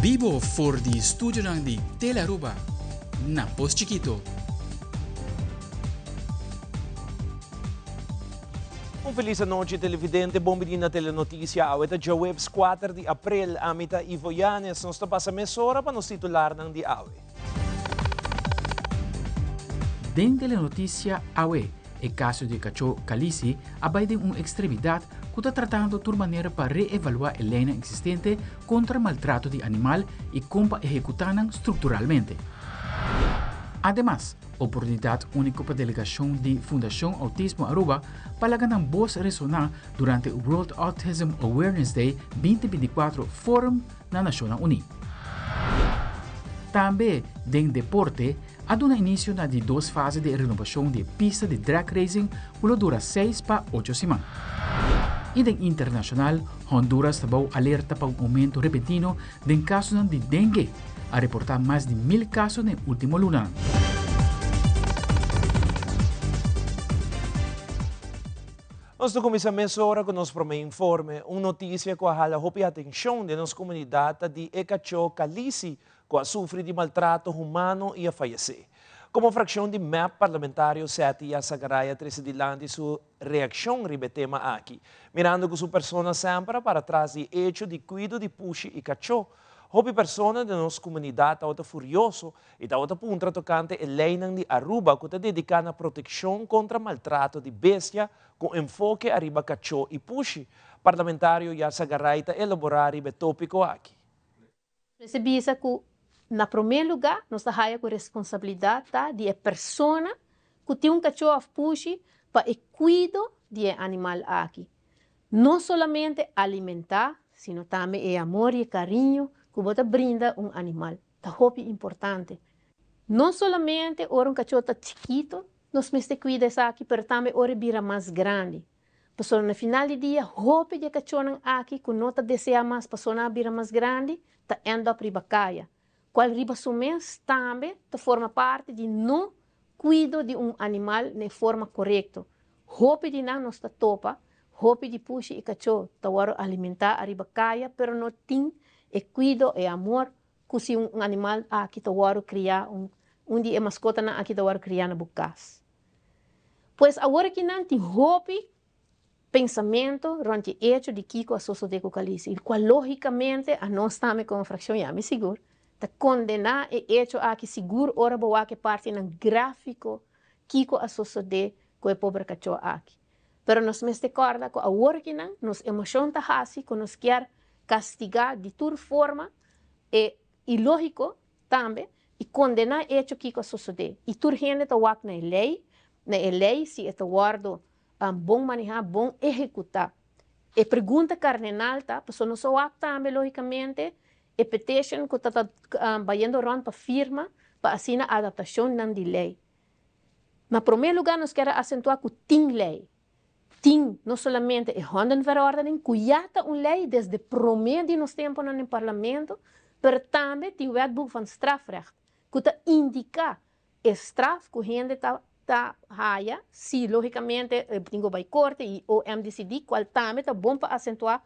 Bibo for di studionan di Telearuba na Pos Chikito. Un felis anochi televidente, bon bini na Telenoticia. Awe ta djaweps 4 di april. Ami ta Ivo Yanes. Nos ta pasa mesora pa nos titularnan di awe. Den Telenoticia awe, e kaso di e kachó Khaleesi a bai den un ekstremidat ku ta tratando tur manera pa reevaluá e leinan eksistente kontra maltrato di animal i kon pa ehekutá nan strukturalmente. Ademas, oportunidat úniko pa delegashon di Fundashon Autismo Aruba pa laga nan bos resoná durante World Autism Awareness Day 2024 Forum na Nashonnan Uní. Tambe den deporte a duna inisio na di dos fase di e renobashon di e pista di drag racing ku lo dura seis pa ocho siman. I den internashonal, Honduras ta bou alerta pa un oumento repentino den kasonan di dengue. A reportá mas di mil kaso den último lunanan. Nos ta kuminsá mesora ku nos promé informe. Un notisia ku a hala hopi atenshon den nos komunidat ta di e kachó Khaleesi ku a sufri di maltrato humano i a fayesé. Komo frakshon di mep, parlamentario Setty Yarzagaray a trese dilanti su reakshon riba e tema aki, mirando ku su persona semper a para tras di e echo di kuido di pushi i kachó. Hopi persona den nos komunidat tabata furioso i tabata puntra tokante e leinan di Aruba ku ta dediká na protekshon kontra maltrato di bestia ku enfoke ariba kachó i pushi. Parlamentario Yarzagaray ta elaborá riba e tópiko aki. Mester bisa ku na promé lugá nos ta haya ku responsabilidat ta di e persona ku tin un kachó òf pushi pa e kuido di e animal aki. No solamente alimentá, sino tambe e amor i e kariño ku bo ta brinda un animal ta hopi importante. No solamente ora un kachó ta chikito nos mester kuida esaki, pero tambe ora e bira mas grandi. Pasobra na final di dia hopi di e kachónan aki ku no ta deseá mas pasobra nan a bira mas grandi ta end up riba kaya, kual riba su mes tambe ta forma parti di no kuido di un animal na e forma korekto. Hopi di nan nos ta topa, hopi di pushi i kachó ta wòrdu alimentá ariba kaya pero no tin e kuido, e amor ku si un animal aki ta wòrdu kriá, un di e maskotanan aki ta wòrdu kriá na bo kas. Pues awor aki nan tin hopi pensamento rond e hecho di kiko a sosode ku Khaleesi, el cual logicamente anos tambe como fraccion, y ami sigur, ta condena e hecho aki sigur ora bo wak e partinan grafico kiko a sosode ku e pober cacho aki. Pero nos mester corda ku awor aki nan nos emocion ta haci ku nos kier castiga di tur forma e ilogico Tambe, i kondená e echo kiko a sosodé. I tur hende ta wak na e lei, na e lei si e ta wòrdu bon manehá, bon ehekutá. E pregunta kardenal ta, pasobra nos a wak tambe lógikamente e petition ku ta ta bayendo rònt pa firma pa asina adaptashonnan di lei. Na promé lugá nos kier a asentuá ku tin lei. Tin no solamente e Hondenverordening cu ya ta un ley desde prome di nos temponan den Parlamento, pero tambe tin Wetboek van Strafrecht cu ta indica e straf cu hende ta ta haya si logicamente e tin cu bay corte y OM dicidi, cual tambe ta bon pa acentua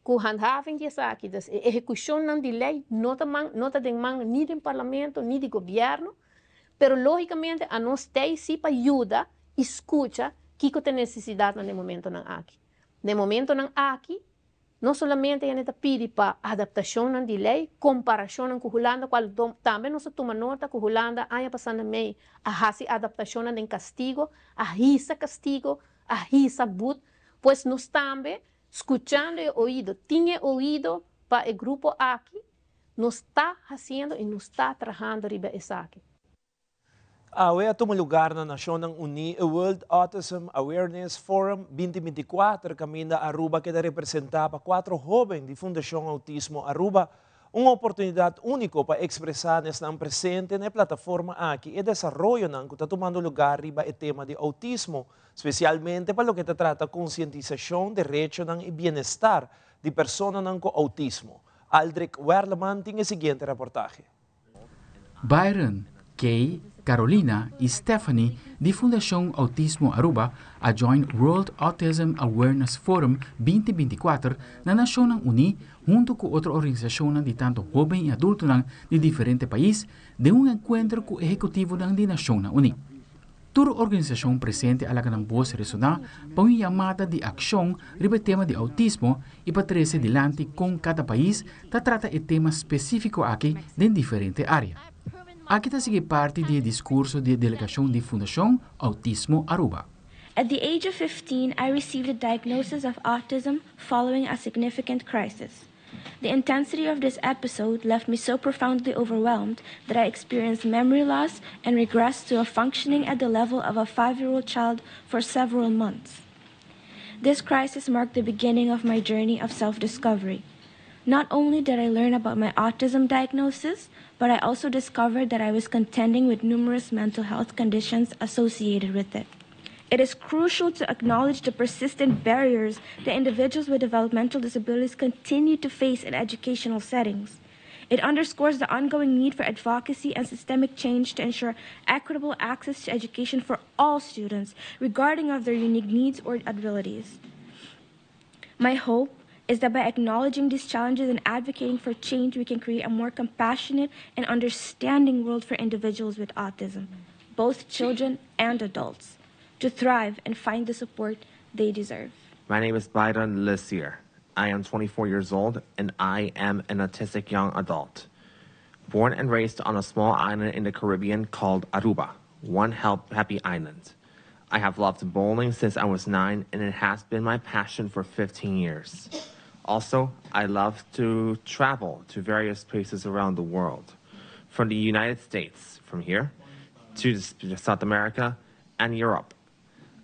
cu handhaving di esaki, dus e ehecucionnan di ley no ta man no ta den man ni den Parlamento ni di Gobierno, Pero lógicamente anos t'ei sí pa yuda i scucha kico ta e necesidadnan den momentonan aki. Den momentonan aki, no solamente hende ta pidi pa adaptacionnan di ley, comparacionnan cu Hulanda, cual tambe nos a tuma nota cu Hulanda aña pasa na mei a haci adaptacionnan den castigo, a hisa castigo, a hisa boet, pues nos tambe scuchando e oido, tin e oido pa e grupo aki, Nos ta haciendo y nos ta trahando riba esaki. Awe a tuma lugar na Nacionnan Uní e World Autism Awareness Forum 2024 caminda Aruba keda representa pa cuatro hoben di Fundacion Autismo Aruba. Un oportunidad unico pa expresa na esnan presente na e plataforma aki e desaroyonan cu ta tumando lugar riba e tema di autismo, specialmente pa loke ta trata concientisacion, derechonan y bienestar di personanan cu autismo. Aldrich Werleman tin e siguiente reportahe. Byron, Kay, Carolina i Stephanie di Fundashon Outismo Aruba a join World Autism Awareness Forum 2024 na Nashonnan Uní huntu ku otro organisashonnan di tantu hóben i adultonan di diferente pais den un enkuentro ku ehekutivonan di Nashonnan Uní. Tur organisashon presente a laga nan bos resoná pa un yamada di akshon riba e tema di outismo i pa trese dilanti kon kada pais ta trata e tema spesífiko aki den diferente área. Aki ta sigui parti di e diskurso di e delegashon di Fundashon Outismo Aruba. At the age of 15, I received a diagnosis of autism following a significant crisis. The intensity of this episode left me so profoundly overwhelmed that I experienced memory loss and regressed to a functioning at the level of a 5-year-old child for several months. This crisis marked the beginning of my journey of self-discovery. Not only did I learn about my autism diagnosis, but I also discovered that I was contending with numerous mental health conditions associated with it. It is crucial to acknowledge the persistent barriers that individuals with developmental disabilities continue to face in educational settings. It underscores the ongoing need for advocacy and systemic change to ensure equitable access to education for all students, regarding of their unique needs or abilities. My hope is that by acknowledging these challenges and advocating for change, we can create a more compassionate and understanding world for individuals with autism, both children and adults, to thrive and find the support they deserve. My name is Byron Lissier. I am 24 years old and I am an autistic young adult. Born and raised on a small island in the Caribbean called Aruba, one help happy island. I have loved bowling since I was 9, and it has been my passion for 15 years. Also, I love to travel to various places around the world, from the United States, from here, to South America and Europe.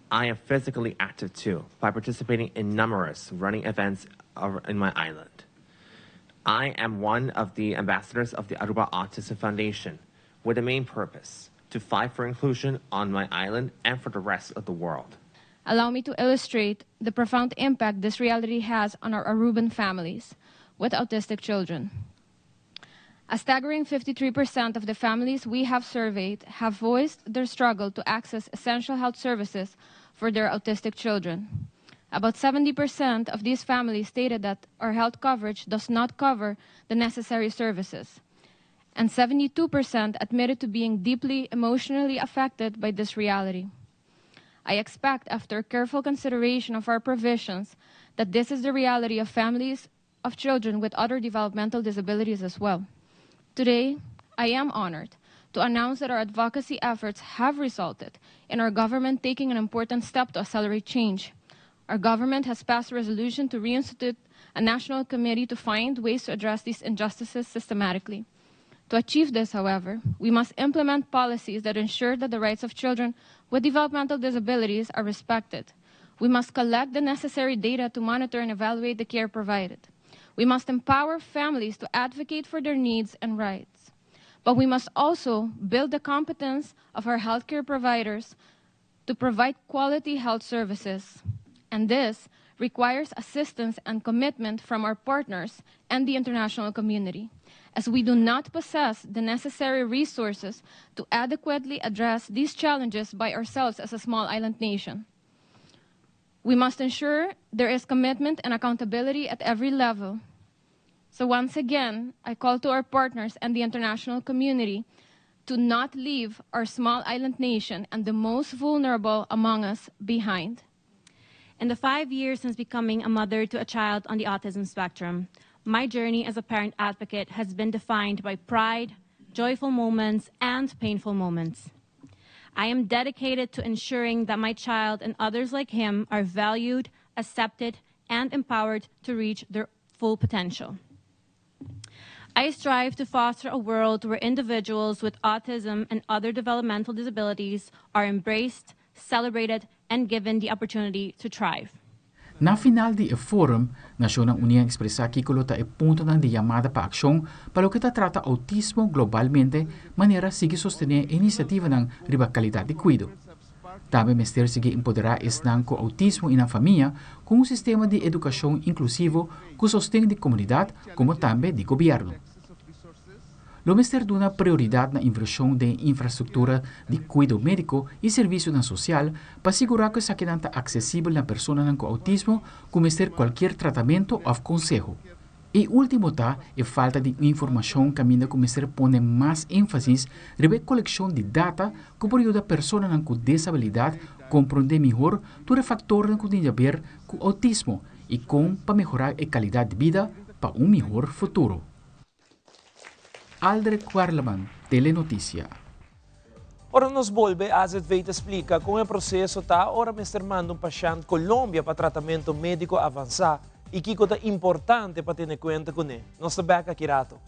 I am physically active too by participating in numerous running events in my island. I am one of the ambassadors of the Aruba Autism Foundation, with the main purpose to fight for inclusion on my island and for the rest of the world. Allow me to illustrate the profound impact this reality has on our Aruban families with autistic children. A staggering 53% of the families we have surveyed have voiced their struggle to access essential health services for their autistic children. About 70% of these families stated that our health coverage does not cover the necessary services. And 72% admitted to being deeply emotionally affected by this reality. I expect, after careful consideration of our provisions, that this is the reality of families of children with other developmental disabilities as well. Today, I am honored to announce that our advocacy efforts have resulted in our government taking an important step to accelerate change. Our government has passed a resolution to reinstitute a national committee to find ways to address these injustices systematically. To achieve this, however, we must implement policies that ensure that the rights of children with developmental disabilities are respected. We must collect the necessary data to monitor and evaluate the care provided. We must empower families to advocate for their needs and rights. But we must also build the competence of our healthcare providers to provide quality health services. And this requires assistance and commitment from our partners and the international community, as we do not possess the necessary resources to adequately address these challenges by ourselves as a small island nation. We must ensure there is commitment and accountability at every level. So once again, I call to our partners and the international community to not leave our small island nation and the most vulnerable among us behind. In the 5 years since becoming a mother to a child on the autism spectrum, my journey as a parent advocate has been defined by pride, joyful moments, and painful moments. I am dedicated to ensuring that my child and others like him are valued, accepted, and empowered to reach their full potential. I strive to foster a world where individuals with autism and other developmental disabilities are embraced, celebrated, and given the opportunity to thrive. Na final di e forum, Nashonnan Uní a ekspresá kiko lo ta e puntonan di yamada pa akshon pa loke ta trata outismo globalmente manera sigui sostené e inisiativanan riba kalidat di kuido. Tambe mester sigui empoderá esnan ku outismo i nan famia ku un sistema di edukashon inklusivo ku sosten di komunidat komo tambe di gobièrnu. Lo mester duna prioridat na invershon den infrastruktura di kuido médiko i servisionan sosial pa sigurá ku esakinan ta aksesibel na personanan ku outismo ku mester kualkier tratamentu òf konseho. E último ta e falta di informashon kaminda ku mester pone mas énfasis riba e kolekshon di data ku por yuda personanan ku desabilidat komprondé mihor tur e faktornan ku tin di haber ku outismo i kon pa mehorá e kalidat di bida pa un mihor futuro. Aldrich Werleman, Telenoticia. Ora nos bolbe, AZV ta splica con e proceso ta ora mester manda un pashent Colombia pa tratamento medico avansa y kico ta importante pa tene cuenta cune. Nos ta bek aki rato.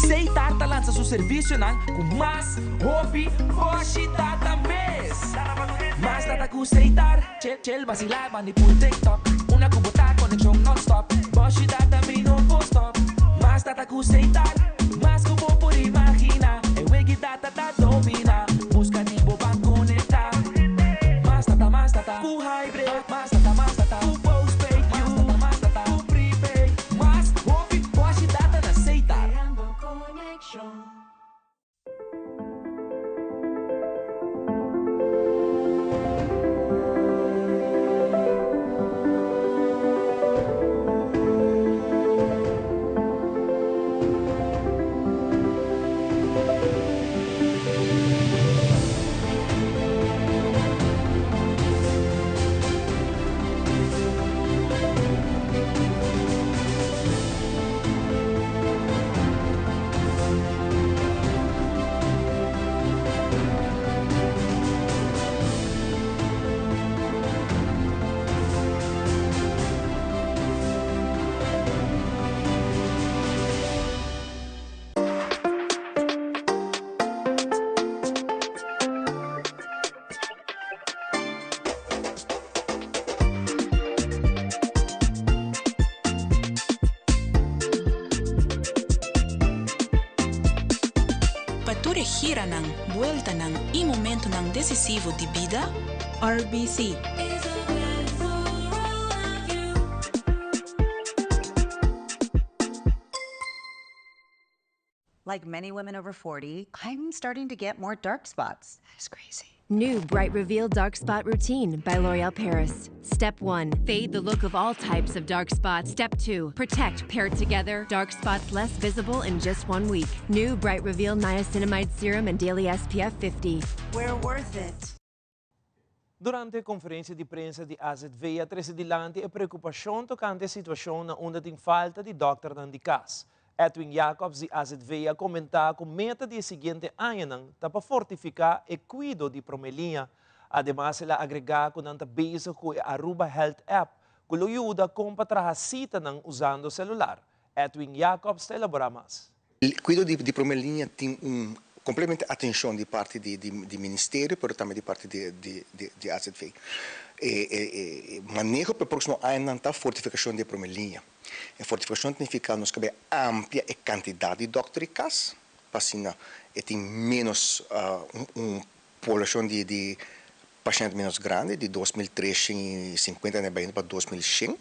Seitar ta lansa su servisionan ku mas hopi boshi data mes. Mas data ku Seitar, chel basilá bandi pul TikTok. Una ku bo ta konekshon nonstop, boshi data mi no por stop. Mas data ku Seitar, mas ku bo por imaginá. E wegi data ta dominá, buska di bo ban konektá. Mas data, mas data ku hybrid, mas data, mas data ku postpaid, mas data, mas data ku prepaid. Mas hopi boshi data na Setar. Pa tur e giranan, bueltanan i momentunan desisivo di bida, RBC. Like many women over 40, I'm starting to get more dark spots. That is crazy. New Bright Reveal Dark Spot Routine by L'Oreal Paris. Step 1 Fade the look of all types of dark spots. Step 2 Protect paired together, dark spots less visible in just one week. New Bright Reveal Niacinamide Serum and Daily SPF 50. We're worth it. Durante e konferensia di prensa di AZV a trese dilanti e preokupashon tokante e situashon na unda tin falta di dòkternan di kas. Edwin Jacobs di AZV a komentá ku meta di e siguiente añanan ta pa fortifiká e kuido di promé liña. Ademas el a agregá ku nan ta bezig ku e Aruba Health App ku lo yuda kon pa traha sitanan usando selular. Edwin Jacobs ta elaborá mas. Kuido di promé liña tin un kompletamente atenshon di parti di ministerio pero tambe di parti di azv. E maneho pa e próksimo añanan ta fortifikashon di e promé liña. E fortifikashon ta nifiká nos ke bai amplia e kantidat di dòkter di kas pa asina e tin ménos un poblashon di pashènt ménos grandi, di 2350 na bai pa 2100.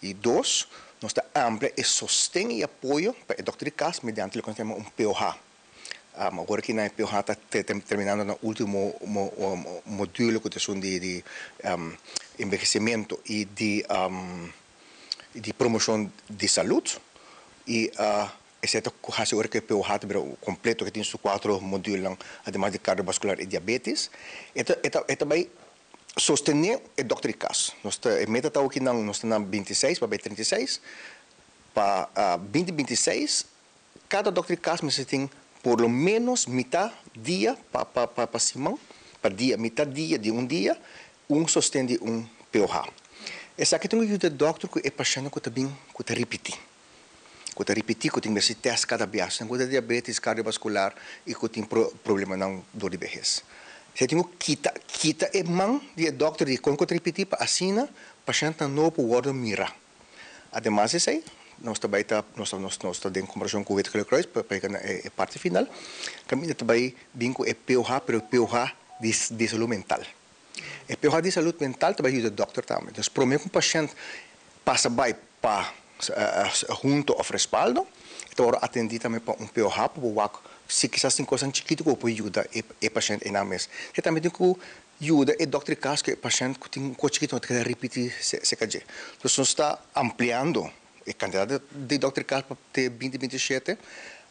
I dos, nos ta amplia e sosten i apoyo pa e dòkter di kas mediante loke nos ta yama un POH. Awor aki nan e POH ta terminando nan último modulo ku ta esun di enbehesimentu i di promoshon di salud. I Esei ta hasi ora ku e POH ta bira kompleto, ku tin su kuatro modulnan, ademas di kardiovaskular i diabetes. E ta e ta e ta bai sostené e dòkter di kas. Nos ta e meta ta oki nan nos ta na 26 pa bai 36. Pa 2026 kada dòkter di kas mester tin por lo ménos mitá dia pa pa pa siman, pa dia, mitá dia di un dia, un sosten di un POH. Esaki tin ku yuda e dòkter ku e pashèntnan ku ta bin ku ta ripití. ku ta ripití ku tin mester tèst kada biaha, ku ta diabetes kardiovaskular i ku tin problemanan dor di behes. Esei tin ku kita kita e man di e dòkter di kon ku ta ripití pa asina pashèntnan nobo por wòrdu mirá. Ademas di esei, Nos ta bai ta nos ta nos ta den komparashon ku Wit Gele Kruis pa yega na e parti final. Kaminda ta bai bin ku e POH pero e POH di di salú mental. E POH di salud mental ta bai yuda dòkter tambe. Dus promé ku un pashènt pasa bai pa hunto òf respaldo, e ta wòrdu atendí tambe pa un POH pa bo wak si kisas tin kosnan chikitu ku bo por yuda e pashènt einan mes. E tambe tin ku yuda e dòkter di kas ku e pashènt ku tin un kos chikitu no ta keda ripití serka dje. Dus nos ta ampliando e kantidat di dòkter di kas pa te binti 27,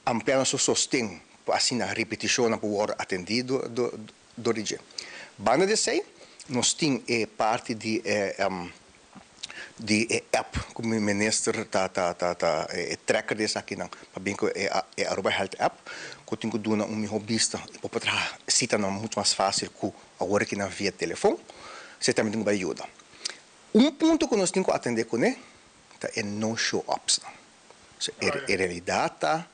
ampliando su sosten pa asina ripitishonnan por wòrdu atendí dor di dje. Banda di esei nos tin e parti di e di e app ku mi minister ta ta ta ta e tracker di esakinan pa bin ku e e Aruba Health App ku tin ku duna un miho bista i por por traha sitanan muchu mas fásil ku awor akinan via telefon. Esei tambe tin ku bai yuda. Un punto ku nos tin ku atendé kuné ta e no show upsnan. So e e realidat ta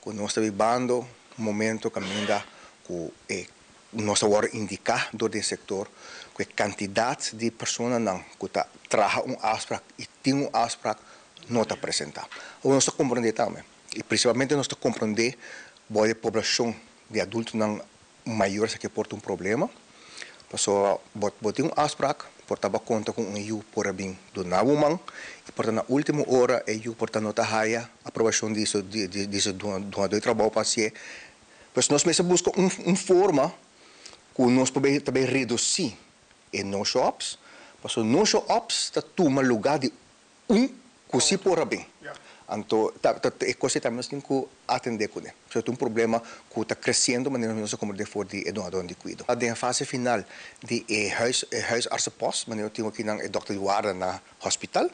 ku nos ta bibando un momento kaminda ku e Nos a wòrdu indiká dor di e sektor ku e kantidat di personanan ku ta traha un afsprak i tin un afsprak no ta presentá. Awor nos ta komprondé tambe i prinsipalmente nos ta komprondé bou di e poblashon di adultonan mayor esaki por ta un problema pasobra bo bo tin un afsprak por ta bo a konta ku un yu por a bin duna bo man i por ta na último ora e yu por ta no ta haya aprobashon di su di su dunadó di trabou pa hasié. Pues nos mester buska un un forma ku nos por ta bay redusí e no show-ups, pasobra no show-ups ta tuma lugá di un ku sí por a bin. Anto ta ta e kos ei tambe nos tin ku atendé kuné. Pasobra ta un problema ku ta kresiendo manera nos a komprendé for di e dunadónan di kuido. Den e fase final di e huis e huisartsenpost, manera nos tin akinan e dòkter di warda na Hospital.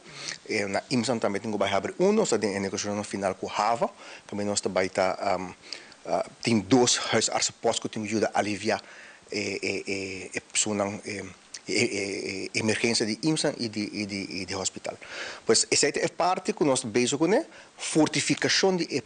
Na IMSAN tambe tin ku bai habri unu. Nos ta den e negosiashonnan final ku Hava. Tambe nos ta bai ta tin dos huisartsenpost ku tin ku yuda aliviá e personan e emergensia di IMSAN i di hospital. Pues esei ta e parti ku nos ta bezig kuné, fortifikashon di e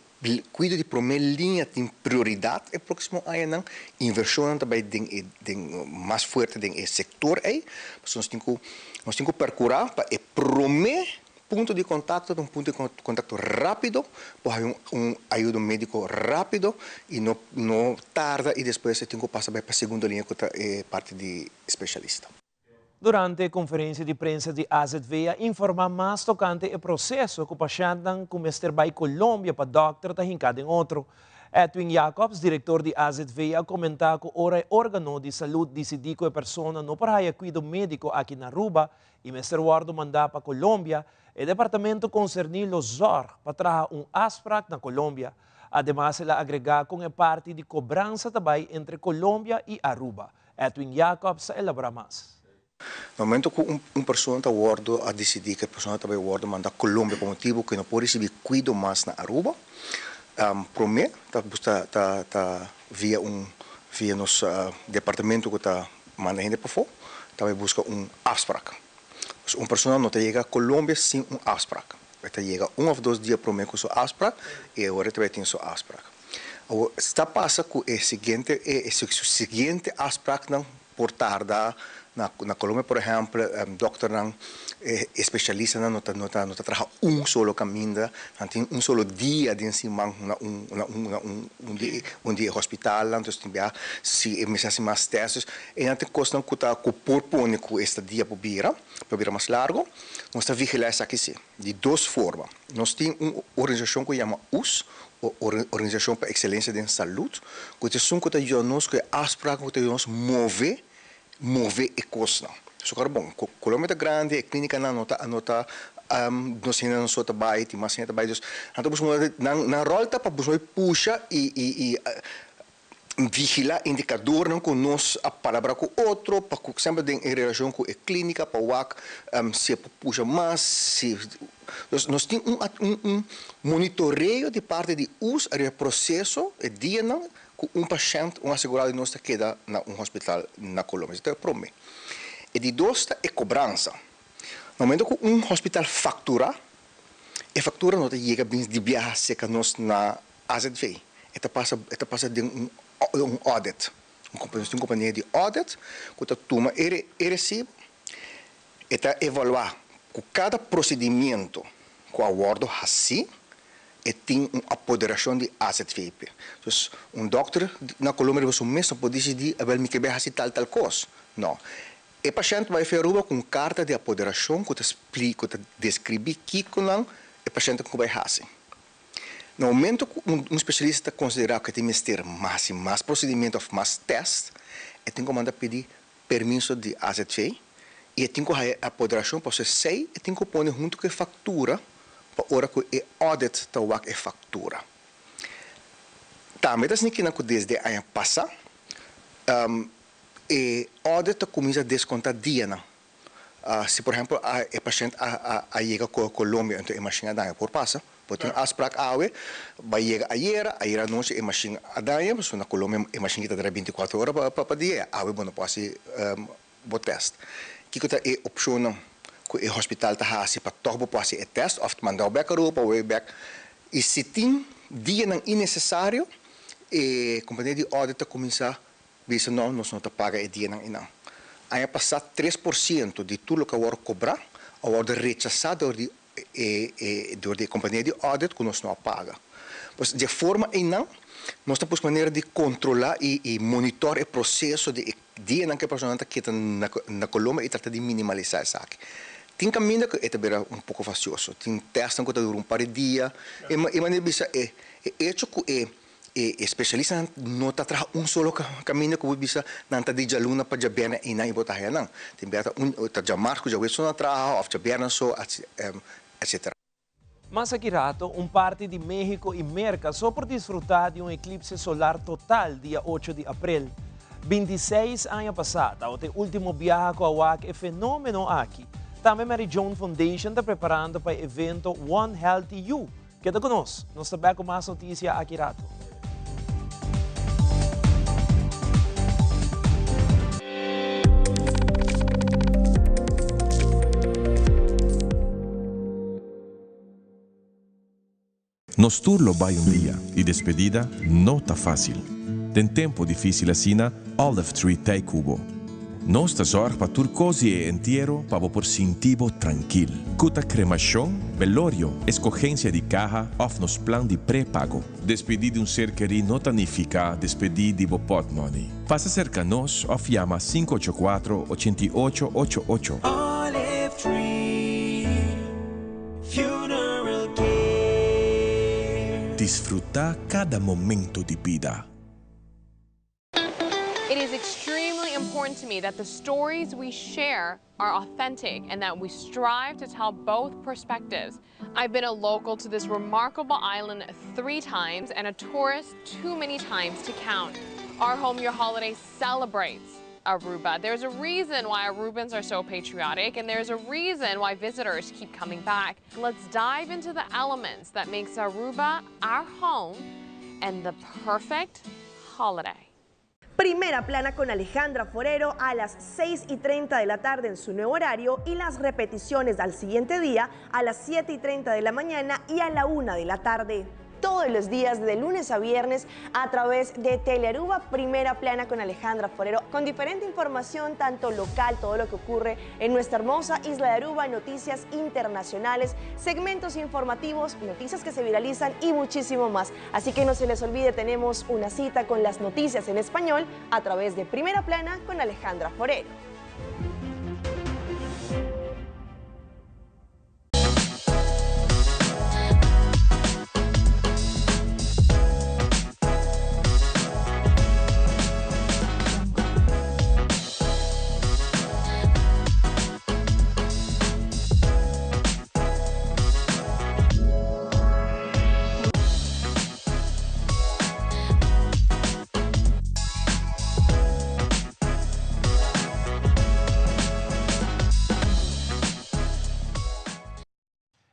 kuido di promé liña tin prioridat e próksimo añanan. Invershonnan ta bai den e den mas fuerte den e sektor ei. Pasobra nos tin ku nos tin ku perkurá pa e promé punto di kontakto ta un punto di kontakto rápido, por haña un un ayudo médiko rápido i no no tarda i despues e tin ku pasa bai pa segundo liña ku ta e parti di speshalista. Durante e konferensia di prensa di AZV a informá mas tokante e proseso ku pashèntnan ku mester bai Colombia pa dòkter ta hinká den otro. Edwin Jacobs, direktor di AZV a komentá ku ora e órgano di salud disidí ku e persona no por haya kuido médiko aki na Aruba i mester wòrdu mandá pa Colombia, e departamento konserní lo zòrg pa traha un afsprak na Colombia. Ademas el a agregá kon e parti di kobransa ta bai entre Colombia i Aruba. Edwin Jacobs a elabora mas. Na momento ku un persona ta wòrdu a disidí ku e persona ta bai wòrdu manda Colombia pa motibu ku e no por risibí kuido mas na Aruba, promé ta ta ta via un via nos departamento ku ta manda hende pafó ta bai buska un afsprak. Pues un persona no ta yega Colombia sin un afsprak. E ta yega un òf dos dia promé ku su afsprak i e ora e ta bai tin su afsprak. Awor, sta pasa ku e siguiente e su siguiente afspraknan por tarda na na Colombia por ehèmpel dòkternan e spesialistanan no ta no ta no ta traha un solo kaminda, nan tin un solo dia den siman na un na un na un un di un di e hospitalnan, entonces tin bia si e mester hasi mas tèst, dus einan tin kosnan ku ta ku por pone ku esta dia por bira por bira mas largo. Nos ta vigilá esaki si di dos forma. Nos tin un organisashon ku yama us, Organisashon pa Ekselensia den Salud, ku ta esun ku ta yuda nos ku e afspraknan ku ta yuda nos move, move e kosnan. So kòrda bon, Colombia ta grandi, e klínikanan no ta no ta nos hendenan so ta bai, tin mas hende ta bai, dus nan ta busca nan nan ròl ta pa busca pusha i i i vigilá indikadornan ku nos a palabrá ku otro pa ku semper den e relashon ku e klínika pa wak si e por pusha mas, si dus nos tin un un monitoreo di parti di us ariba e proseso e dianan ku un pashènt un asegurado di nos ta keda na un hospital na Colombia. Esei ta e promé. E di dos ta e kobransa. Na momento ku un hospital fakturá e faktura no ta yega bins di biaha serka nos na AZV, e ta pasa e ta pasa den un un audit. Un kompa nos tin un kompania di audit ku ta tuma e e resibo, e ta evaluá ku kada prosedimiento ku a wòrdu hasí e tin un apoderashon di AZVP. Dus un dòkter na Colombia riba su mes no por disidí awèl mi ke bai hasi tal tal kos. No. E pashènt bai for Aruba ku un karta di apoderashon ku ta spli ku ta deskribí kikonan e pashènt ku bai hasi. Na momento ku un spesialista ta konsiderá ku e tin mester mas i mas prosedimentu òf mas tèst, e tin ku manda pidi permiso di azv i e tin ku haya e apoderashon pasobra esei e tin ku pone huntu ku e faktura pa ora ku e audit ta wak e faktura. Tambe ta asina kinan ku desde aña pasa e audit ta kuminsa deskonta dianan. Si por ehempel e pashent a yega Colombia enton e mashin a daña por pasa. Bo tin afsprak awe, bai yega ayera, ayera anochi e mashin a daña, pasobra na Colombia e mashin ki ta drai bintikuater ora pa dia, awe bo no por hasi bo tèst. Kiko ta e opshonnan ku e hospital ta hasi pa tòg bo por hasi e tèst òf ta manda bo bèk Aruba pa bo bai bèk? I si tin dianan innesesario, e kompania di audit ta kuminsá bisa no, nos no ta paga e dianan einan. Aña pasá 3% di tur loke a wòrdu kobrá a wòrdu rechasá dor di e e dor di e kompania di audit ku nos no a paga. Pues di e forma einan nos ta buska manera di kontrolá i i monitor e proseso di e dianan ku e personanan ta keda na na Colombia i trata di minimalisá esaki. Tin kaminda ku e ta bira un poko fastioso, tin tèstnan ku ta dura un par di dia e e manera di bisa e e echo ku e E especialistanan no ta traha un solo caminda cu bo bisa nan ta di djaluna pa djabièrnè einan y bo ta haya nan. Tin bia ta un ta djamars cu djawees so nan traha of djabièrnè so etc. Mas aki rato, un parti di Mexico y Merca so por disfruta di un eclipse solar total dia ocho di april. 26 aña pasa tabata e ultimo biaha cu a wak e fenomeno aki. Tambe Mary Joan Foundation ta preparando pa e evento One Healthy You Keda ku nos, nos ta bek ku mas notisia aki rato. Nos tur lo bai un dia y despedida no ta facil. Den tempo dificil asina, Olive Tree t'ey cu bo. Nos ta zorg pa tur cos di e entiero pa bo por sinti bo trankil. Cu ta cremacion, belorio, escogencia di caha of nos plan di prepago. Despedi di un ser keri no ta nifica despedi di bo potmoney. Pasa cerca nos of yama sinku ocho kuatro, ochenta i ocho, ocho ocho. Olive Tree Funeral Care. Disfruta cada momento di bida. It is extremely important to me that the stories we share are authentic and that we strive to tell both perspectives. I've been a local to this remarkable island three times and a tourist too many times to count. Our Home Your Holiday celebrates Aruba. There's a reason why Arubans are so patriotic and there's a reason why visitors keep coming back. Let's dive into the elements that makes Aruba our home and the perfect holiday. Primera plana con Alejandra Forero a las 6 y 30 de la tarde en su nuevo horario y las repeticiones al siguiente día a las 7 y 30 de la mañana y a la 1 de la tarde todos los días de lunes a viernes a través de Telearuba Primera Plana con Alejandra Forero, con diferente información, tanto local, todo lo que ocurre en nuestra hermosa isla de Aruba, noticias internacionales, segmentos informativos, noticias que se viralizan y muchísimo más. Así que no se les olvide, tenemos una cita con las noticias en español a través de Primera Plana con Alejandra Forero.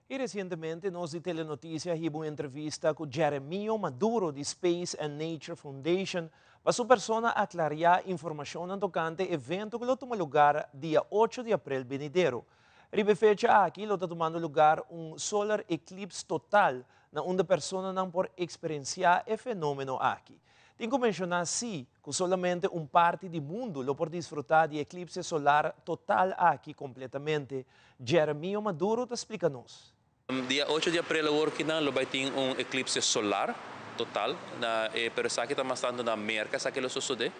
Y recientemente nos di Telenoticia hiba un entrevista cu Jeremio Maduro di Space and Nature Foundation pa su persona aclaria informacionnan tocante evento cu lo tuma lugar dia ocho di april benidero. Riba e fecha aki lo ta tumando lugar un solar eclipse total na unda personanan por experiencia e fenomeno aki. Tin ku menshoná sí ku solamente un parti di mundu lo por disfrutá di eklipse solar total aki kompletamente. Jeremio Maduro ta splika nos. Dia ocho di aprel awor kinan lo bai tin un eklipse solar total na e pero esaki ta mas tantu na Merka esaki lo sosode.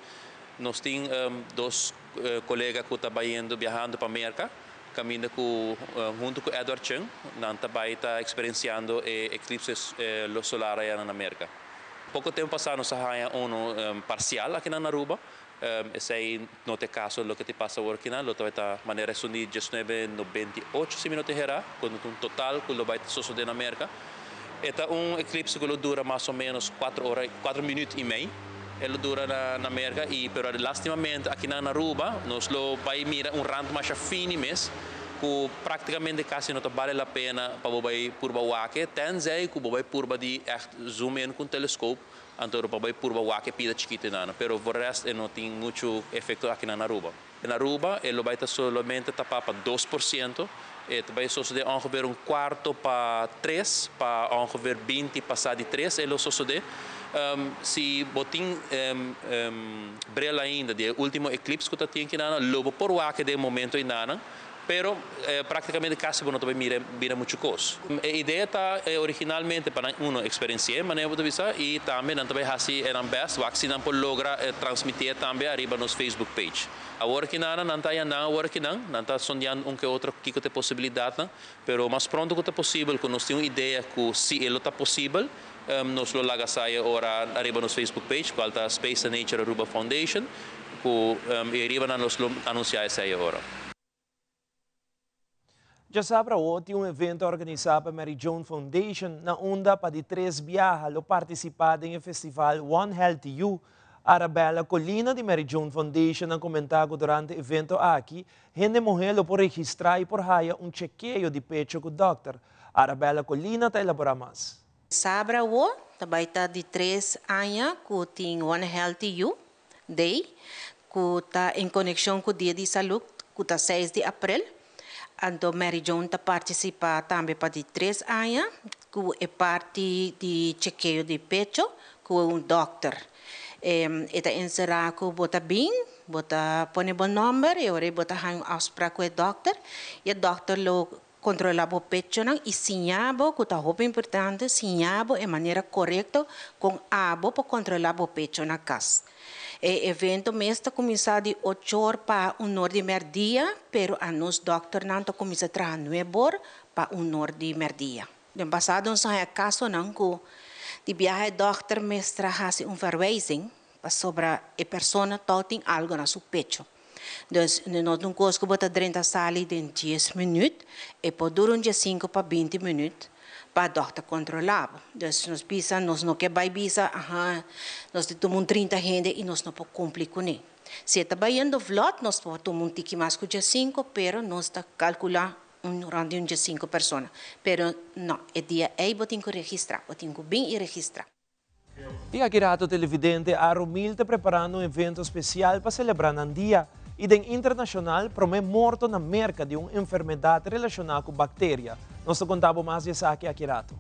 Nos tin dos kolega ku ta bayendo biahando pa Merka kaminda ku huntu ku Edward Cheung nan ta bai ta eksperensiando e eklipse solar aya na Merka. Poko tempu pasá nos a haña unu parsial akinan na Aruba. Esei no ta e kaso loke ta pasa awor akinan, lo tabata ta manera esun di diesnuebe nobenta i ocho si mi no ta herá, ku no ta un total ku lo bai ta sosodé na Merka. E ta un eklipse ku lo dura mas o ménos kuater ora, kuater minüt i mei e lo dura na Merka i pero lastimamente akinan na Aruba nos lo bai mira un rant masha fini mes ku praktikamente kasi no ta bale la pena pa bo bai purba wak e, tenzij ku bo bai purba di ègt zoom in ku un teleskop. Anto pa bai purba wak e pida chikito enan, pero voor rest e no tin mucho efecto akinan na Aruba. Na Aruba e lo bai ta solamente tapa pa 2%, e ta bai sosode ongeveer un cuarto pa tres, pa ongeveer binti pasa di tres e lo sosode. Si bo tin bril ainda di e ultimo eclipse cu ta tin akinan, lo bo por wak e den e momento enanan. Pero práktikamente kasi bo no ta bai mira bira muchu kos. E idea ta originalmente pa nan uno eksperensi'é, manera bo ta bisa, i tambe nan ta bai hasi e nan bèst wak si nan por logra transmiti'é tambe ariba nos Facebook page. Awor ki nan nan ta yandá awor ki nan, nan ta sondeando un ke otro kiko ta e posibilidatnan, pero mas pronto ku ta posibel ku nos tin un idea ku si e lo ta posibel, nos lo laga sa e ora ariba nos Facebook page kual ta Space and Nature Aruba Foundation. Ku e riba nan nos lo anunsiá esei e ora. Djasabra awo tin un evento organisá pa Mary Joan Foundation na unda pa di tres biaha lo partisipá den e festival One Healthy You. Arabella Colina di Mary Joan Foundation a komentá ku durante e evento aki hende muhé lo por registrá i por haya un chekeo di pecho ku dòkter. Arabella Colina ta elaborá mas. Sabra awo ta bai ta di tres aña ku tin One Healthy You Day, ku ta en konekshon ku Dia di Salud, ku ta seis di aprel. Anto Mary Joan ta partisipá tambe pa di tres aña ku e parti di chekeo di pecho ku un dòkter. E ta enserá ku bo ta bin, bo ta pone bo nòmber i ora ei bo ta haña un afsprak ku e dòkter i e dòkter lo Kontrolá bo pechonan i siña bo, ku ta hopi importante, siña bo e manera korekto kon abo por kontrolá bo pecho na kas. E evento mes ta kuminsá di ochor pa un or di mèrdia, pero anos dòkternan ta kuminsá traha nuebor pa un or di mèrdia. Den pasado nos a haña kasonan ku di biaha e dòkter mester a hasi un verwijzing pasobra e persona tòg tin algu na su pecho. Dus no ta un kos ku bo ta drenta sali den dies minüt, e por dura un diesinku pa binti minüt pa dòkter kontrolá bo. Dus nos bisa, nos no ke bai bisa, aha, nos ta tuma un trinta hende i nos no por kumpli kuné. Si e ta bayendo vlòt, nos por tuma un tiki mas ku diesinku, pero nos ta kalkulá un rònt di un diesinku persona. Pero no, e dia ei bo tin ku registrá, bo tin ku bin i registrá. I aki rato televidente Arumil ta preparando un evento spesial pa selebrá nan dia i den internashonal promé morto na Merka di un enfermedat relashoná ku bakteria. Nos ta konta bo mas di esaki aki rato.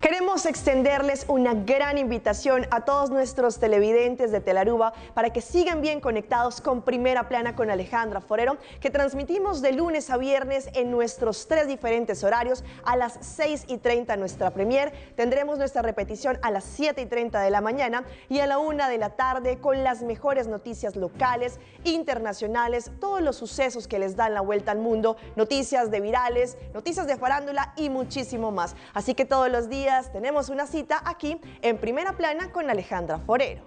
Queremos extenderles una gran invitación a todos nuestros televidentes de Telaruba para que sigan bien conectados con Primera Plana con Alejandra Forero, que transmitimos de lunes a viernes en nuestros tres diferentes horarios a las 6:30 nuestra premier. Tendremos nuestra repetición a las 7:30 de la mañana y a la 1 de la tarde con las mejores noticias locales, internacionales, todos los sucesos que les dan la vuelta al mundo, noticias de virales, noticias de farándula y muchísimo más. Así que todos los días tenemos una cita aquí en Primera Plana con Alejandra Forero.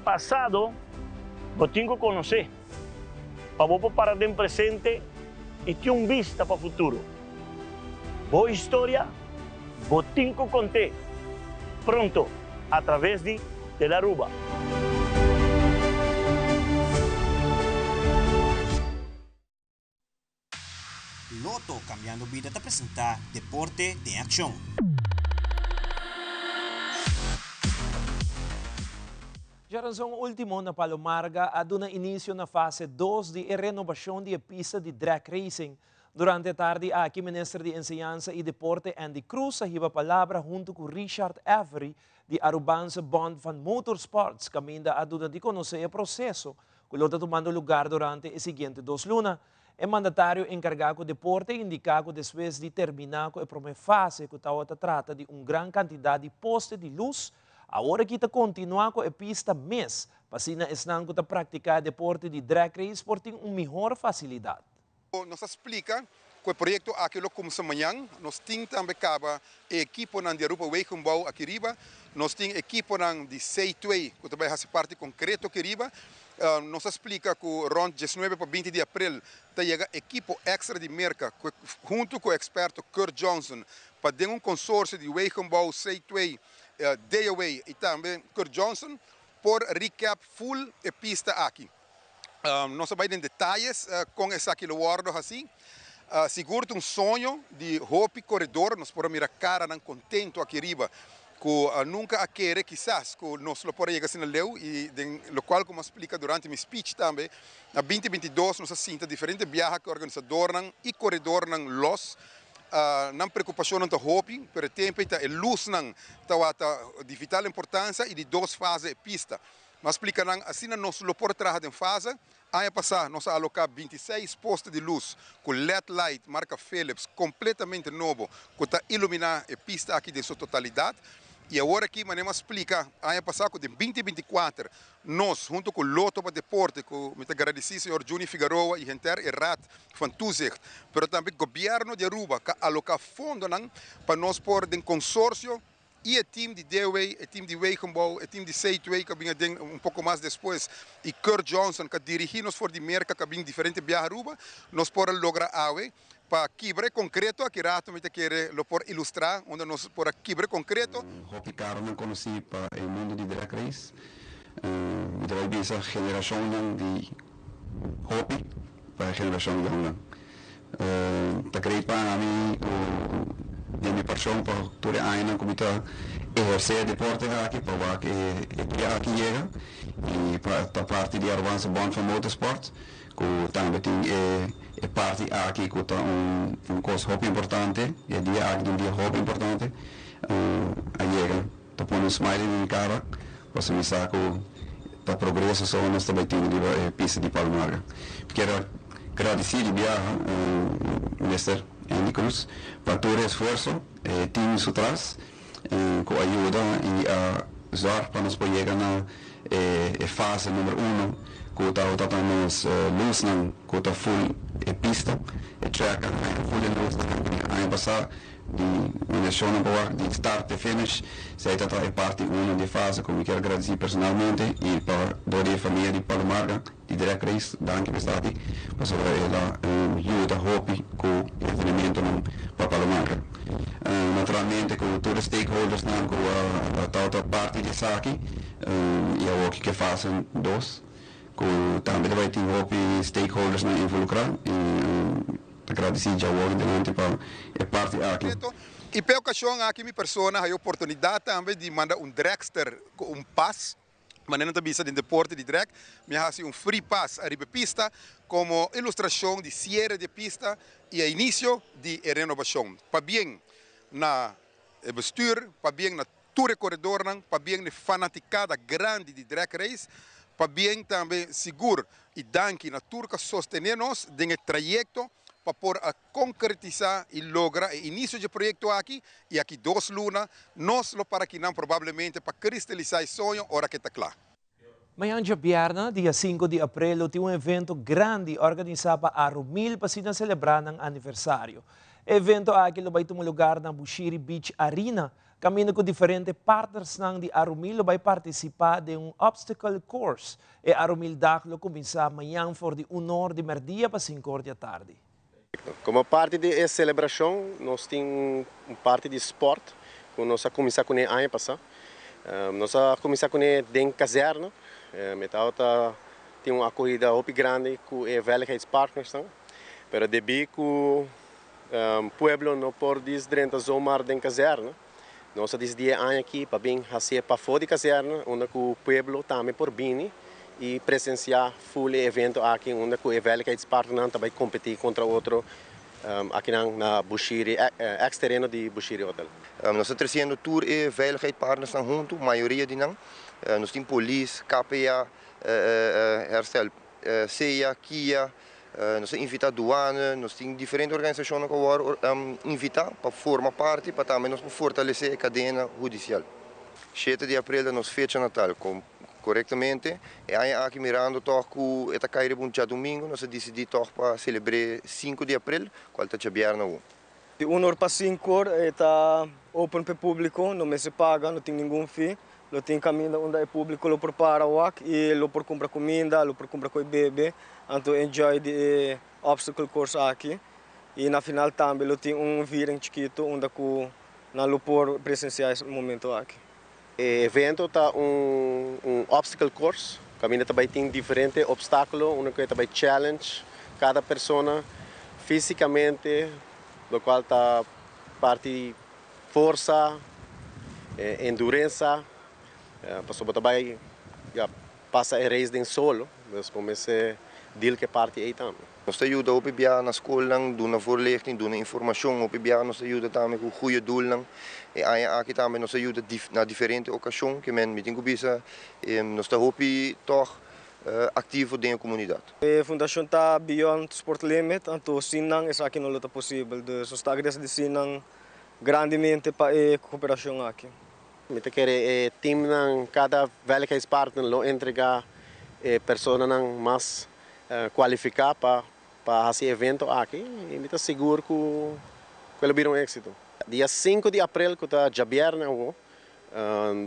Pasado bo tin ku konosé pa bo por para den presente i tin un bista pa futuro. Bo historia bo tin ku kont'é pronto a traves di Telaruba. Lotto Cambiando Bida ta presenta Deporte den Accion. Djaranson ultimo na Palo Marga a duna inicio na fase dos di e renobacion di e pista di drag racing. Durante e tardi aki Minister di Enseñansa y Deporte Endy Croes a hiba palabra hunto cu Richard Avery di Arubaanse Bond van Motorsports caminda a duna di conoce e proceso cu lo ta tumando lugar durante e siguiente dos luna. E mandatario enkargá ku deporte a indiká ku despues di terminá ku e promé fase ku tabata trata di un gran kantidat di poste di lus, awor aki ta kontinuá ku e pista mes, pa asina esnan ku ta praktiká e deporte di drag race por tin un mihor fasilidat. Nos a splika ku e proyekto aki lo kumsa mañan. Nos tin tambe kaba e ekiponan di Aruba Wegenbouw aki riba. Nos tin ekiponan di C twee ku ta bai hasi parti konkreto aki riba. Nos a splika ku rònt diesnuebe pa binti di aprel ta yega ekipo èkstra di Merka ku huntu ku eksperto Kurt Johnson pa den un konsorsio di Wegenbouw, C twee, DOW i tambe Kurt Johnson por recap full e pista aki. Nos a bai den detayes kon esaki lo wòrdu hasí. Sigur ta un soño di hopi koredor, nos por a mira karanan kontentu aki riba ku nunka a kere kisas ku nos lo por a yega asina leu i den lokual ku mi a splika durante mi speech tambe na binti binti dos nos a sinta diferente biaha ku e organisadornan i koredornan los nan preokupashonnan ta hopi pero e tempu ei ta e lusnan tawata di vital importansia i di dos fase e pista. Mi a splika nan asina nos lo por traha den fase. Aña pasá nos a aloká 26 poste di lus ku led light marka Philips kompletamente nobo ku ta iluminá e pista aki den su totalidat. I awor aki manera mi a splika aña pasá ku den binti 24 nos huntu ku Lotto pa Deporte ku mi ta gradisí señor Juni Figaroa i henter e Raad van Toezicht pero tambe Gobièrnu di Aruba ka aloká fondonan pa nos por den konsorsio I e team di DW, e team di Wegenbouw, e team di C2 ku a bin aden un poko mas despues i Kurt Johnson ku a dirigí nos for di Merka ku a bin diferente biaha Aruba, nos por a logra awe pa kibra e konkreto. Aki rato mi ta kere lo por ilustrá unda nos por a kibra e konkreto. Hopi karonan konosí pa e mundu di drag race. Mi ta bai bisa generashonnan di hopi pa e generashon yòngnan. Ta great pa ami ku den mi pashon pa tur e añanan ku mi ta ehersé e deporte aki pa wak e dia aki yega i pa ta parti di Arubaanse Bond van Motorsport ku tambe tin e parti aki ku ta un kos hopi importante. E dia aki ta un dia hopi importante a yega. Ta pone un smiley den mi kara pasobra mi sa ku ta progreso so nos ta bai tin riba e pista di Palo Marga. Mi kier a gradisí di biaha Mister Andy Cruz pa tur e esfuerso, e team su tras ku a yuda i a zòrg pa nos por yega na e fase number uno ku tabata ta nos lusnan ku ta full e pista, e track a haña full e lusnan aña pasá. Di mencionan pa wak di start te finish, esei ta ta e parti uno di e fase ku mi kier gradisí personalmente i pa dor di e famia di Palo Marga di Drag Race, danki pa esaki, pasobra el a yuda hopi ku e entrenamentonan pa Palo Marga. Naturalmente ku tur e stakeholdersnan ku a tabata parti di esaki i awor ki ke fase dos ku tambe ta bai tin hopi stakeholdersnan involukrá i. Ta gradisí djawor dilanti pa e parti aki. I p'e okashon aki mi persona haya oportunidat tambe di manda un dragster ku un pas, manera nan ta bisa den deporte di drag, mi a hasi un free pass ariba e pista komo ilustrashon di siere di e pista i e inisio di e renobashon. Pabien na e bestuur, pabien na tur e koredornan, pabien na e fanatikada grandi di drag race, pabien tambe sigur i danki na tur ku a sostené nos den e trayekto pa por a konkretisá i logra e inisio dje proyekto aki i aki dos luna nos lo para akinan probablemente pa kristalisá e soño ora ku e ta kla. Mañan djabièrnè, dia sinku di aprel, lo tin un evento grandi organisá pa Arumil pa asina selebrá nan aniversario. E evento aki lo bai tuma lugar na Bushiri Beach Arena. Kaminda ku diferente partnersnan di Arumil lo bai partisipá den un obstacle course. E Arumildag lo kuminsá mañan for di un or di mèrdia pa sinku or di atardi. Komo parti di e selebrashon nos tin un parti di spòrt ku nos a kuminsá kuné aña pasá. Nos a kuminsá kuné den kazèrna. Mi tabata tin un akohida hopi grandi ku e veiligheidspartnersnan, pero debí ku pueblo no por dis drenta zomaar den kazèrna, nos a disidí e aña aki pa bin hasié pafó di kazèrna unda ku pueblo tambe por bini i presensiá ful e evento aki unda ku e veiligheidspartnernan ta bai kompetí kontra otro akinan na Bushiri, eks tereno di Bushiri Hotel. Nos ta tresiendo tur e veiligheidspartnersnan huntu, mayoria di nan. Nos tin polis, KPA, Herstel sea, kia, nos ta invita duane, nos tin diferente organisacionnan cu a worde invita pa forma parti pa tambe nos por fortalece e cadena hudicial. Shete di april ta nos fecha natal, corectamente e aña aki mirando toch cu e ta cay riba un djadomingo nos a dicidi toch pa celebre sinku di april cual ta djabièrnè awo. Di un or pa sinku or e ta open pa e publico, no mester paga, no tin ningun fee. Lo tin caminda unda e publico lo por para wak y lo por cumpra cuminda, lo por cumpra coy bebe, anto enjoy di e obstacle course aki. Y na final tambe lo tin un viering chikito unda cu nan lo por presencia e momento aki. E evento ta un un obstacle course caminda ta bay tin diferente obstaculo unda cu e ta bay challenge cada persona fisicamente locual ta parti forsa, endurensa pasobra bo ta bay ya pasa e race den solo dus bo mester deal cu e parti ey tambe. Nos ta yuda hopi biaha na skolnan, duna voorlichting, duna informashon. Hopi biaha nos ta yuda tambe ku goeie doelnan. E aña aki tambe nos a yuda na diferente okashon. Ke men mi tin ku bisa nos ta hopi tòg aktivo den e komunidat. E fundashon ta beyond sport limit, anto sin nan esaki no lo ta posibel. Dus nos ta agradesí nan grandemente pa e koperashon aki. Mi ta kere e teamnan, kada veiligheidspartner lo entrega e personanan mas kualifiká pa pa hasi e evento aki i mi ta sigur ku ku e lo bira un éksito. Dia sinku di aprel ku ta djabièrnè awo,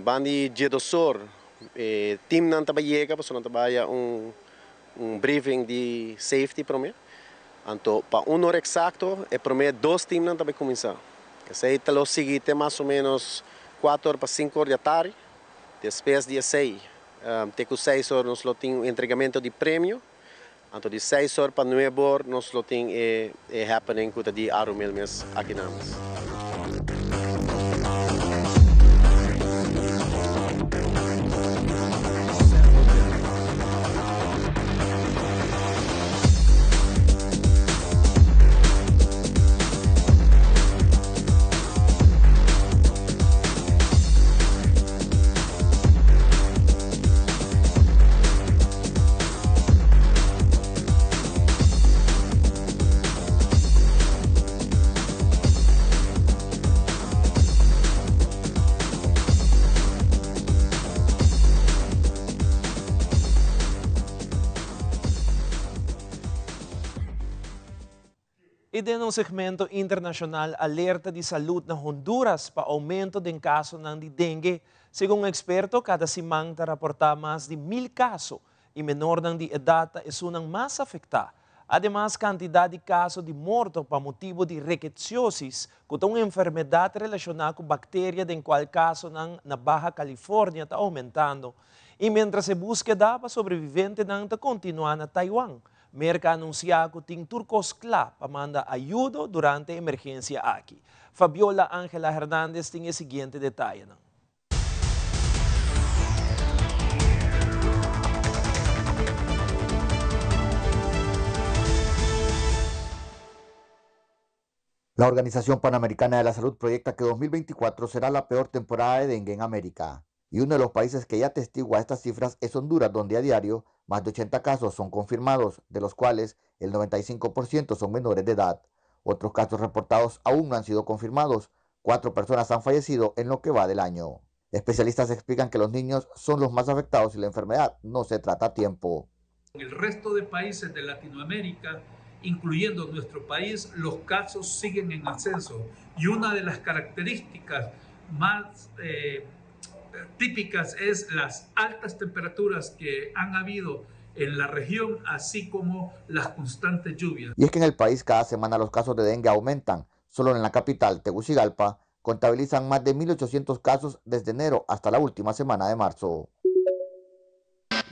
bandi djedosor e teamnan ta bai yega pasobra nan ta bai haya un un briefing di safety promé. Anto pa un ora eksakto e promé dos teamnan ta bai kuminsá. Esei ta lo sigui te mas o ménos kuater or pa sinku or di atardi. Despues di esei te ku seis or nos lo tin un entregamento di premio. Anto di seis or pa nuebe or nos lo tin e happening ku ta di Arumil mes aki nan mes. I den un segmento internashonal alerta di salud na Honduras pa oumento den kasonan di dengue. Segun eksperto kada siman ta raportá mas di mil kaso i menornan di edat ta esunnan mas afektá. Ademas kantidat di kaso di morto pa motibu di riketsiosis ku ta un enfermedat relashoná ku bakteria den kual kasonan na Baja California ta oumentando. I miéntras e búskeda pa sobreviventenan ta kontinuá na Taiwan, Merka a anunsiá ku tin tur kos kla pa manda ayudo durante e emergensia aki. Fabiola Angela Hernandez tin e siguiente detayenan. La Organización Panamericana de la Salud proyecta que 2024 será la peor temporada de dengue en América. Y uno de los países que ya atestigua estas cifras es Honduras, donde a diario más de 80 casos son confirmados, de los cuales el 95% son menores de edad. Otros casos reportados aún no han sido confirmados. Cuatro personas han fallecido en lo que va del año. Especialistas explican que los niños son los más afectados y la enfermedad no se trata a tiempo. En el resto de países de Latinoamérica, incluyendo nuestro país, los casos siguen en ascenso. Y una de las características Más típicas es las altas temperaturas que han habido en la región, así como las constantes lluvias. Y es que en el país cada semana los casos de dengue aumentan. Solo en la capital, Tegucigalpa, contabilizan más de 1.800 casos desde enero hasta la última semana de marzo.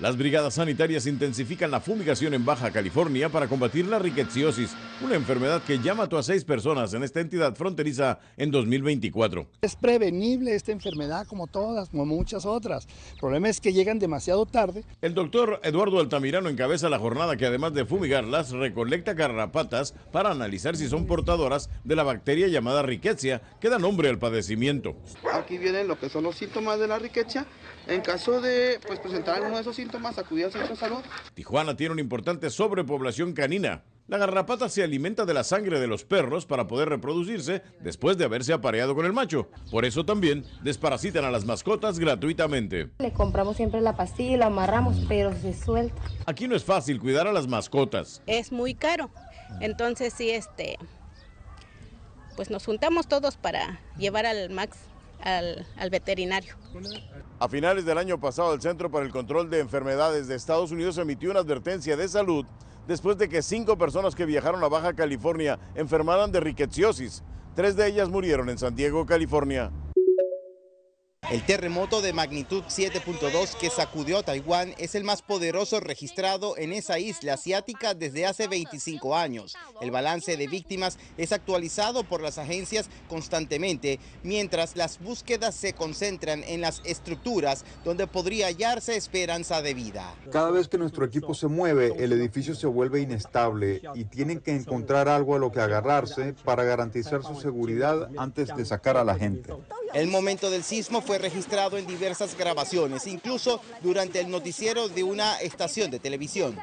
Las brigadas sanitarias intensifican la fumigación en Baja California para combatir la rickettsiosis, una enfermedad que ya mató a seis personas en esta entidad fronteriza en 2024. Es prevenible esta enfermedad como todas, como muchas otras. El problema es que llegan demasiado tarde. El doctor Eduardo Altamirano encabeza la jornada que además de fumigarlas, recolecta garrapatas para analizar si son portadoras de la bacteria llamada rickettsia, que da nombre al padecimiento. Aquí vienen lo que son los síntomas de la rickettsia. En caso de pues, presentar alguno de esos síntomas, acudir al centro de salud. Tijuana tiene una importante sobrepoblación canina. La garrapata se alimenta de la sangre de los perros para poder reproducirse después de haberse apareado con el macho. Por eso también desparasitan a las mascotas gratuitamente. Le compramos siempre la pastilla y lo amarramos, pero se suelta. Aquí no es fácil cuidar a las mascotas. Es muy caro. Entonces sí, este, pues nos juntamos todos para llevar al Max al, al veterinario. A finales del año pasado, el Centro para el Control de Enfermedades de Estados Unidos emitió una advertencia de salud después de que cinco personas que viajaron a Baja California enfermaran de rickettsiosis. Tres de ellas murieron en San Diego, California. El terremoto de magnitud 7.2 que sacudió a Taiwán es el más poderoso registrado en esa isla asiática desde hace 25 años. El balance de víctimas es actualizado por las agencias constantemente, mientras las búsquedas se concentran en las estructuras donde podría hallarse esperanza de vida. Cada vez que nuestro equipo se mueve, el edificio se vuelve inestable y tienen que encontrar algo a lo que agarrarse para garantizar su seguridad antes de sacar a la gente. El momento del sismo fue registrado en diversas grabaciones, incluso durante el noticiero de una estación de televisión.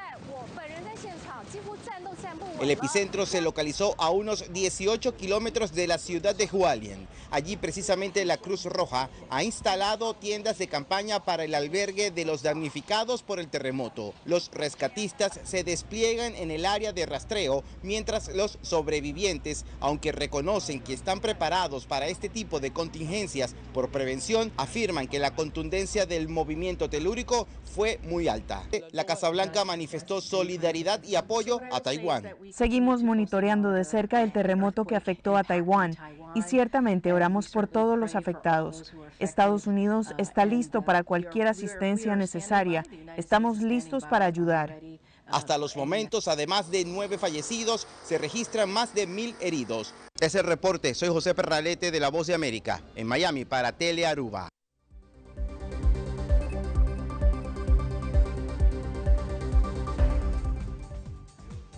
El epicentro se localizó a unos 18 kilómetros de la ciudad de Hualien. Allí precisamente la Cruz Roja ha instalado tiendas de campaña para el albergue de los damnificados por el terremoto. Los rescatistas se despliegan en el área de rastreo, mientras los sobrevivientes, aunque reconocen que están preparados para este tipo de contingencias por prevención, afirman que la contundencia del movimiento telúrico fue muy alta. La Casa Blanca manifestó solidaridad y apoyo a Taiwán. Seguimos monitoreando de cerca el terremoto que afectó a Taiwán y ciertamente oramos por todos los afectados. Estados Unidos está listo para cualquier asistencia necesaria. Estamos listos para ayudar. Hasta los momentos, además de nueve fallecidos, se registran más de mil heridos. Es el reporte. Soy José Perralete de La Voz de América, en Miami para Tele Aruba.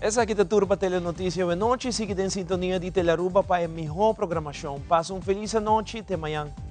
Esaki ta tur pa Telenoticia awe nochi. Sigui den sintonia di Telearuba pa e miho programacion. Pasa un feliz anochi. Te mañan.